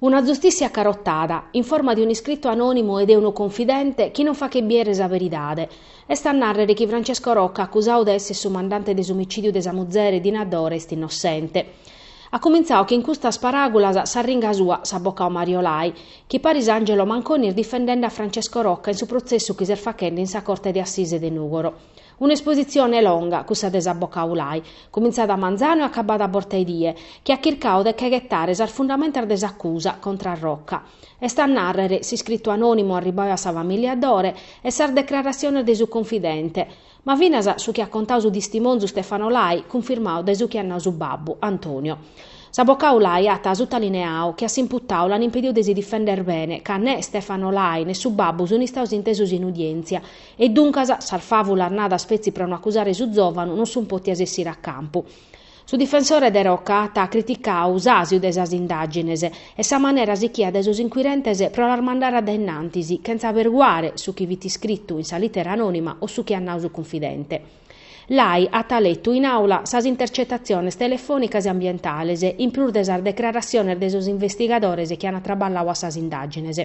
Una zustìssia carottada, in forma de un'iscritu anònimu e de unu confidente chi non faghet bìere sa veridade. Est a nàrrere chi Francesco Rocca, acusadu de èssere su mandante de s'omicìdiu de sa muzere Dina Dore, est innossente. At cumintzadu chin custas paràgulas s'arringa sua s'abocadu Mario Lai, chi paris a Angelo Manconi est difendende a Francesco Rocca in su protzessu chi s'est faghende in sa Corte de Assise de Nùgoro. Un'espositzione longa, cussa de s'abocadu Lai, cumintzada a manzanu e acabada a borta 'e die, chi at chircadu de che ghetare sas fundamentas de s'acusa contra a Rocca. Est a nàrrere s'iscritu anònimu arribbadu a sa famìlia Dore e sas decrarassiones de su confidente, ma finas su chi at contadu su distimonzu Stefano Lai, cunfirmadu dae su chi at nadu su babbu, Antonio. S'abocadu Lai at sutalineadu chi a s'imputadu l'an impedidu de si difender bene, ca né Stefano Lai né su babbu sun istados intesos in udièntzia E duncas sas fàvulas nadas petzi pro no acusare su zòvanu non sunt pòtias essire a campu. Su difensore de Rocca at criticadu s'àsiu de sas indàgines e sa manera sichia dae sos incuirentes pro las mandare a dae innantis, chentza averguare su chi fit iscritu in sa lìtera anònima o su chi at nadu su cunfidente. Lai at letu in àula sas intercetatziones telefònicas e ambientales, in prus de sas decrarassiones de sos investigadores chi ant traballadu a sas indàgines.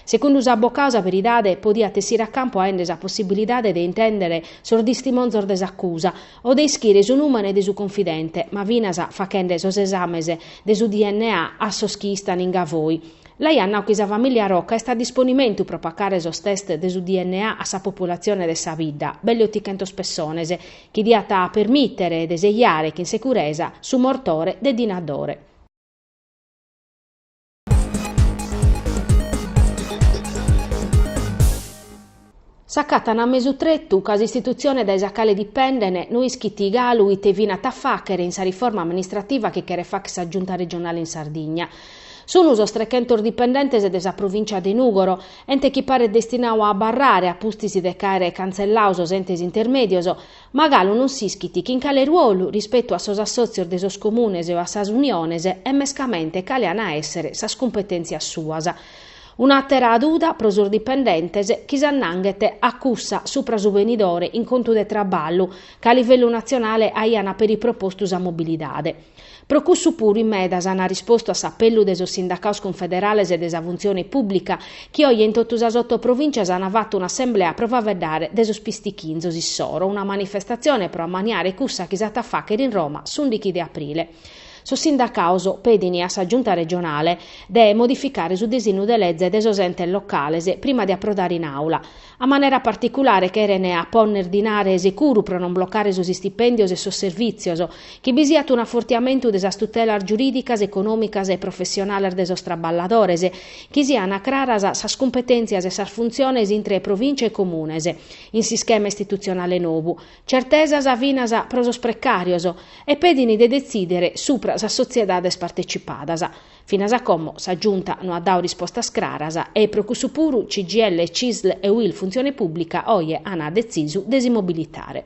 Segundu s'abocadu sa veridade podiat essire a campu aende sa possibilidade de intèndere sos distimonzos de s'acusa o de ischire su nùmene de su confidente, ma finas faghende sos esames de su dna a sos chi istan in Gavoi. Lai at nadu chi sa famìlia Rocca est a disponimentu pro pacare sos test de su dna a sa populatzione de sa bidda, belle otichentos pessones, chi diant permìtere de sejare chin securesa su mortore de Dina Dore. S'acatan a mesu tretu ca s'istitutzione dae sa cale dipenden no ischit galu ite fine at a fàghere in sa riforma amministrativa chi cheret fàghere sa Giunta regionale in Sardigna. Sunu sos trechentos dipendentes de sa provìncia de Nùgoro, ente chi paret destinadu a abarrare a pustis de ch'àere cantzelladu sos entes intermèdios, ma galu non s'ischit chin cale ruolu rispetu a sos assòtzios de sos comunes o a sas uniones e mescamente cale an a èssere sas cumpetèntzias suas. Un'àtera duda pro sos dipendentes chi s'annanghet a cussa supra su benidore in contu de traballu, ca a livellu natzionale aian peri propostu sa mobilidade. Pro cussu puru in medas an rispostu a s'apellu de sos sindacados cunfederales de sa funtzione pùblica chi oje in totu sas oto provìntzias an fatu un'assemblea pro faeddare de sos pistichinzos issoro, una manifestatzione pro ammaniare cussa chi s'at a fàghere in Roma s'ùndighi de aprile. Sos sindacados pedin a sa Giunta regionale de modificare su disinnu de leze de sos entes locales prima de aprodare in àula. A manera particulare cheren a ponner dinare securu pro non blocare sos istipèndios e sos servìtzios, chi bi siat un'afortiamentu de sas tutelas giurìdicas, econòmicas e professionales de sos traballadores, chi sian craras sas cumpetèntzias e sas funtziones intre Provìncia e Comunes in s'ischema istitutzionale nou, Certesas finas pro sos precàrios e pedin de detzìdere supra sas sotziedades partecipadas. Finas a como sa Giunta no at dadu rispostas craras e pro cussu puru CGIL, Cisl e Uil Funtzione Pùblica oje an detzisu de si mobilitare.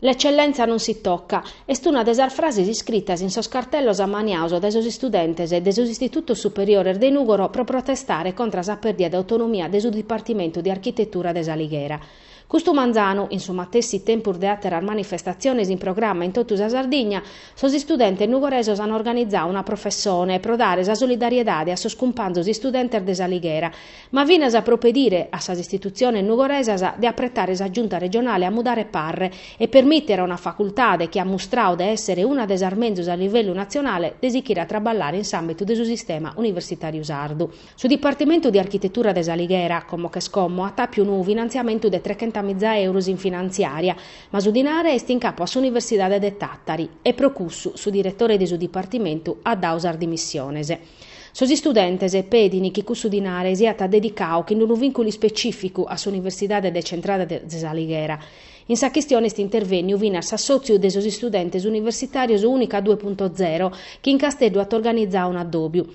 L'eccellenza non si tocca est una de sas frases iscritas in sos cartellos ammaniados dae sos istudentes de sos istitutos superiores de Nùgoro pro protestare contra sa pèrdida de autonomia de su Dipartimentu de Architetura de S'Alighera. Custu manzanu, in su matessi tempus de àteras manifestatziones in programma in totu sa Sardigna, sos istudentes nugoresos an organizadu una professone pro dare sa solidariedade a sos cumpanzos istudentes de S'Alighera, ma finas pro pedire a sas istitutziones nugoresas de apretare sa Giunta regionale a mudare parre e permìtere a una facultade chi at mustradu de èssere una de sas menzus a livellu natzionale de sichire a traballare in s'àmbitu de su sistema universitàriu sardu. Su Dipartimentu de Architetura de S'Alighera, como ch'est como, at àpiu unu finantziamentu de trechentamiza euros in finantziària, ma su dinare est in capu a s'Universidade de Tàtari e pro cussu su diretore de su Dipartimentu at dadu sas dimissiones. Sos istudentes pedin chi cussu dinare siat dedicadu chin unu vìnculu ispecìficu a s'Universidade decentrada de S'Alighera. In sa chistione est intervènniu finas s'assòtziu de sos istudentes universitàrios Unica due punto zero, chi in Casteddu at organizadu un'addòbiu.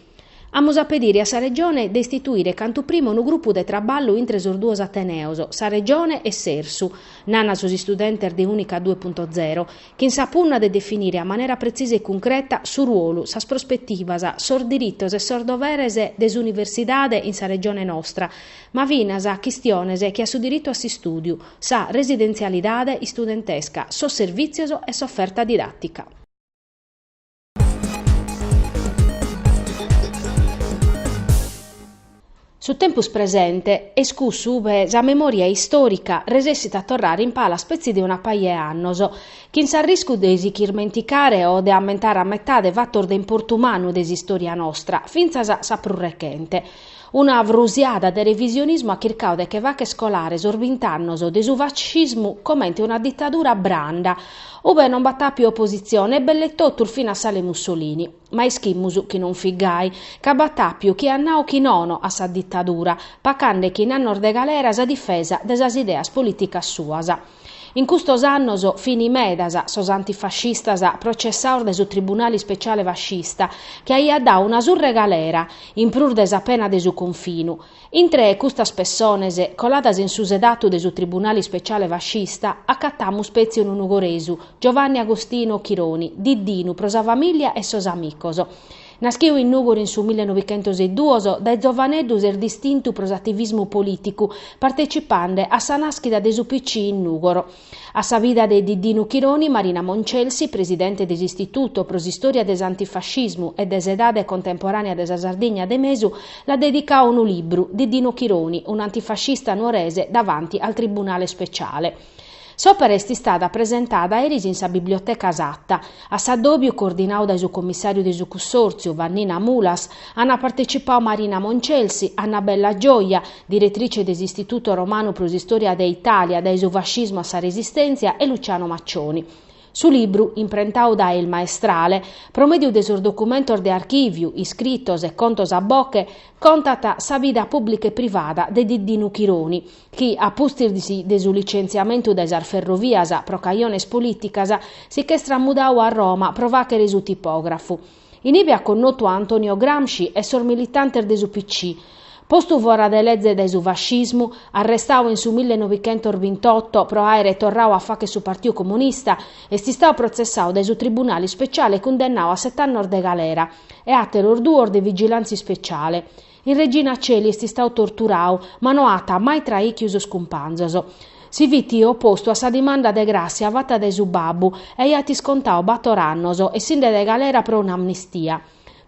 Amus a pedire a sa Regione de istituire cantu prima unu grupu de traballu intre sos duos ateneos, sa Regione e s'Ersu, nana sos istudentes de Unica due punto zero, chin sa punna de definire a manera pretzisa e cuncreta su ruolu, sas prospetivas, sos diritos e sos doveres de s'universidade in sa Regione nostra, ma finas chistiones che a su diritu a s'istùdiu, sa residentzialidade istudentesca, sos servìtzios e s'oferta didàtica. Su tempus presente est cussu ube sa memòria istòrica resessit a torrare in palas petzi de una paja 'e annos, chin s'arriscu de si ch'irmenticare o de ammentare a metade fatos de importu mannu de s'istòria nostra, fintzas sa prus rechente. Una frusiada de revisionismu at chircadu de che fagher colare sos bint'annos de su fascismu comente una ditadura branda, ube non b'at àpiu opositzione e belle totus finas Sale Mussolini. Ma ischimus chi non fit gai, ca b'at àpiu chie at nadu chi nono a sa ditadura, pacande chin annos de galera sa difesa de sas ideas polìticas suas. In custos annos fini medas sos antifascistas processados dae su Tribunale Ispeciale Fascista, chi aiat dadu una surra 'e galera, in prus de sa pena de su confinu. Intre custas pessones, coladas in su sedatu de su Tribunale Ispeciale Fascista, acatamus petzi unu nugoresu, Giovanni Agostino Chironi, Diddinu pro sa famìlia e sos amicos. Naschiu in Nùgoro in su millenobichentoseduos, dae zovaneddu s'est distintu pro s'ativismu polìticu, partecipande a sa nàschida de su PC in Nùgoro. A sa vida de Diddinu Chironi, Marina Moncelsi, presidente de s'Istituto pro s'Istòria de s'Antifascismu e de s'Edade Contemporànea de sa Sardigna de Mesu, l'at dedicadu unu libru, Diddino Chironi, un antifascista nuorese davanti al Tribunale Speciale. S'òpera est istada presentada eris in sa Biblioteca Satta. A s'addòbiu, coordinadu dae su commissàriu de su Cussòrtziu, Vannina Mulas, ant partecipadu Marina Moncelsi, Annabella Gioia, diretrice de s'Istituto Romanu pro s'Istòria de Itàlia dae su Fascismu a sa Resistèntzia e Luciano Maccioni. Su libru, imprentadu dae Il Maestrale, pro mèdiu de sos documentos de archìviu, iscritos e contos a boche, contat sa vida pùblica e privada de Diddinu Chironi, chi, a pustis de su licentziamentu dae sas ferrovias pro cajones polìticas, si ch'est tramudadu a Roma pro fàghere su tipògrafu. In ibe at connotu a Antonio Gramsci e sos militantes de su PC. Postu fora de leze dae su fascismu, arrestadu in su millenovichentosbintotto pro àere torradu a fàghere su Partiu Comunista, est istadu protzessadu dae su Tribunale Ispeciale e cundennadu a set'annos de galera e àteros duos de vigilàntzia ispeciale. In Regina Coeli est istadu torturadu, ma no at mai traìchiu sos cumpanzos. Si fit opostu a sa dimanda de gràssia fata dae su babbu e aiat iscontadu bator annos essinde dae galera pro un'amnistia.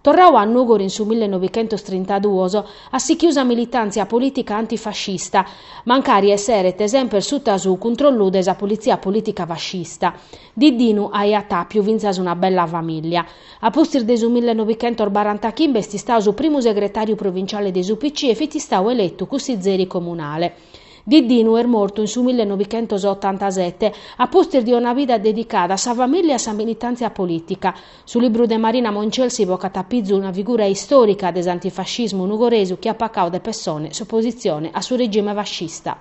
Torradu a Nùgoro in su millenobichentostrintadùos, at sichiu sa militàntzia polìtica antifascista, mancari esseret semper suta su cuntrollu de sa politzia polìtica fascista. Diddinu aiat àpiu fintzas una bella famìllia. A pustis de su millenovichentosbarantachimbe est istadu su primu segretàriu provinciale de su PC e fit istadu eletu cussizeri comunale. Diddinu est mortu in su millenovichentosottantasete, a pustis de una vida dedicada a sa famìllia e a sa militàntzia polìtica. Su libru de Marina Moncelsi bocat a pizu una figura istòrica de s'antifascismu nugoresu chi at pacadu de pessone s'opositzione a su regime fascista.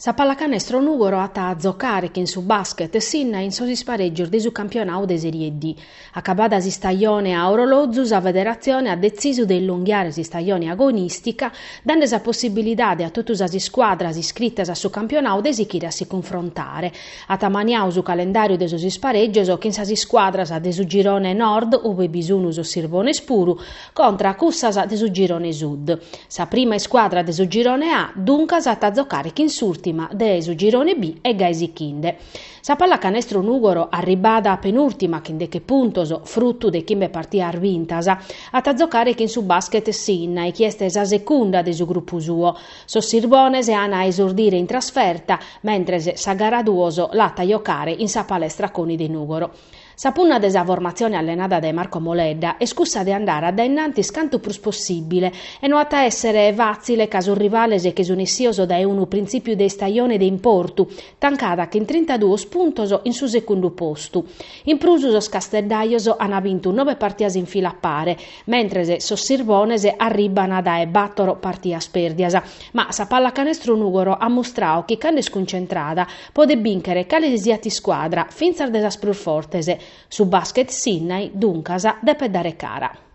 Sa Pallacanestro Nùgoro at a zocare chin su basket Sinnai in sos isparègios de su campionadu de Serie D. Acabada s'istajone a orolozu, sa federatzione at detzisu de illonghiare s'istajone agonìstica, dende sa possibilidade a totu sas iscuadras iscritas a su campionadu de sichire a si cunfrontare. At ammaniadu su calendàriu de sos isparègios chin sas iscuadras de su girone nord, ube bi sun sos Sirbones puru, contra a cussas de su girone sud. Sa prima iscuadra de su girone A duncas at a zocare chin s'ùrtima de su girone B e gai sichinde. Sa Pallacanestro Nùgoro, arribbada a penùrtima chin deche puntos, frutu de chimbe partidas bintas, at a zocare chin su basket Sinnai, chi est sa secunda de su grupu suo. Sos Sirbones an a esordire in trasferta, mentres sa gara duos l'at a jocare in sa palestra Coni de Nùgoro. Sa punna de sa formatzione allenada dae Marco Moledda est cussa de andare a dae innantis cantu prus possìbile e no at a èssere fàtzile ca sos rivales che sunt essios dae unu printzìpiu de istajone de importu, tancada chin trintaduos puntos in su segundu postu. In prus sos casteddajos ant bintu nobe partias in fila a pare, mentres sos sirbones arribbant dae bàtoro partias pèrdias. Ma sa Pallacanestro Nùgoro at mustradu chi cando est cuncentrada podet bìnchere cale si siat iscuadra, fintzas de sas prus fortes. Su Basket Sinnai, duncas, depet dare cara.